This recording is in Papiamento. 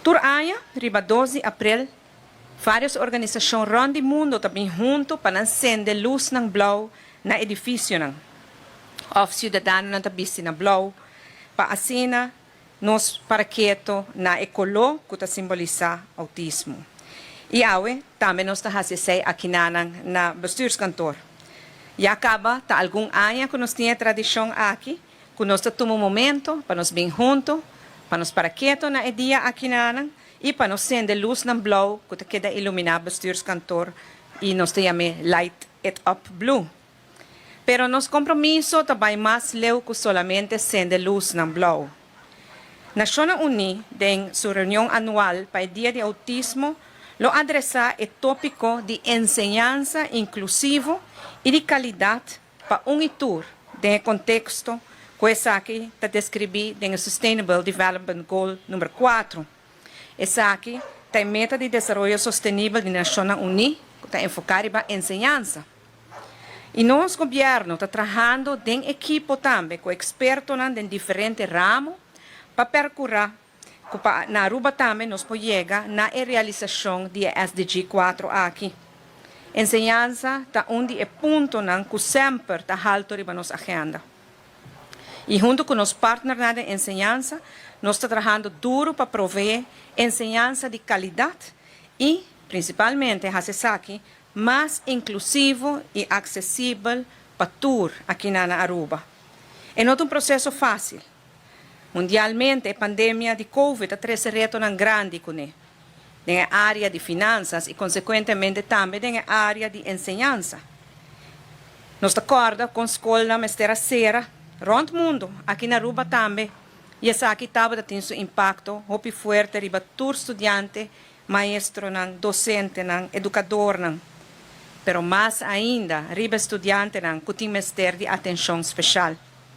Tur aña, riba 2 di april, varios organisacion rond di mundo ta bin hunto pa nan sende luznan blauw na edificionan. Of ciudadanonan ta bisti na blauw pa asina nos para keto na e color cu ta simbolisa autismo. Y awe tambe nos ta haci esey akinanan na bestuurskantoor. Ya caba ta algun aña cu nos tin e tradicion aki, cu nos ta tuma un momento pa nos bin hunto, pa nos para keto na e dia akinanan y pa nos sende luznan blauw cu ta keda ilumina bestuurskantoor y nos ta yam'e Light It Up Blue. Pero nos compromiso ta bay mas leu cu solamente sende luznan blauw. Nacionnan Uni den su reunion anual pa e Dia di Autismo lo adresa e topico di enseñansa inclusivo y di calidad pa un y tur den e contexto cu esaki ta describi den e Sustainable Development Goal number 4. Esaki ta e meta di desaroyo sostenibel di Nacionnan Uni cu ta enfoca riba enseñansa. Y nos gobierno ta trahando den ekipo tambe cu expertonan den diferente ramo pa percura cu pa na Aruba tambe nos por yega na e realisacion di e SDG 4 aki. Enseñansa ta un di e puntonan cu semper ta halto riba nos agenda. Y hunto cu nos partnernan den enseñansa, nos ta trahando duro pa provee enseñansa di calidad y, principalmente, haci esaki mas inclusivo y accesibel pa tur aki na Aruba. E no ta un proceso facil. Mundialmente, e pandemia di COVID a trece retonan grandi cune. Den area di finanzas y consecuentemente tambe den area di enseñansa. Nos ta corda con scolnan mester a sera rond mundo, aki na Aruba tambe, y esaki tabatin su impacto hopi fuerte riba tur studiante, maestronan, docentenan, educadornan. Pero mas ainda, riba studiantenan cu tin mester di atencion special.